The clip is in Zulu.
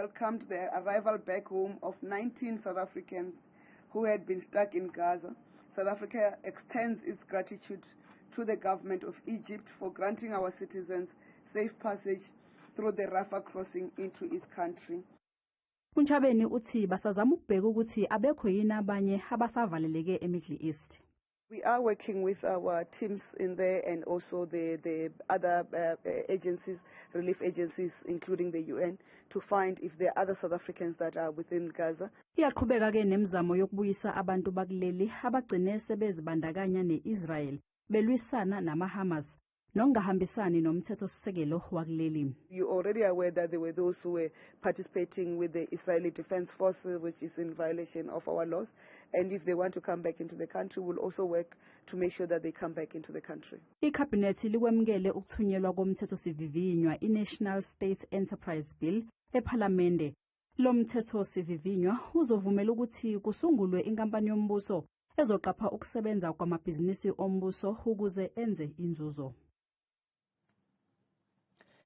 welcomed the arrival back home of 19 South Africans who had been stuck in Gaza. South Africa extends its gratitude to the government of Egypt for granting our citizens safe passage through the Rafah crossing into its country. UNtshavheni uthi basazama ukubheka ukuthi abekho yini abanye abasavaleleke eMiddle East. We are working with our teams in there and also the other agencies, relief agencies, including the UN, to find if there are other South Africans that are within Gaza. Iyaqhubeka ke nemizamo yokubuyisa abantu bakuleli abagcine sebezibandakanya ne-Israel belwisana namaHamas nokungahambisani nomthethosisekelo wakuleli. You're already aware that there were those who were participating with the Israeli Defense Forces, which is in violation of our laws. And if they want to come back into the country, we'll also work to make sure that they come back into the country. Ikhabhinethi likwemukele ukuthunyelwa komthethosivivinywa i-National State Enterprise Bill ePhalamende. Lo mthethosivivinywa uzovumela ukuthi kusungulwe inkampani yombuso ezoqapha ukusebenza kwamabhizinisi ombuso ukuze enze inzuzo.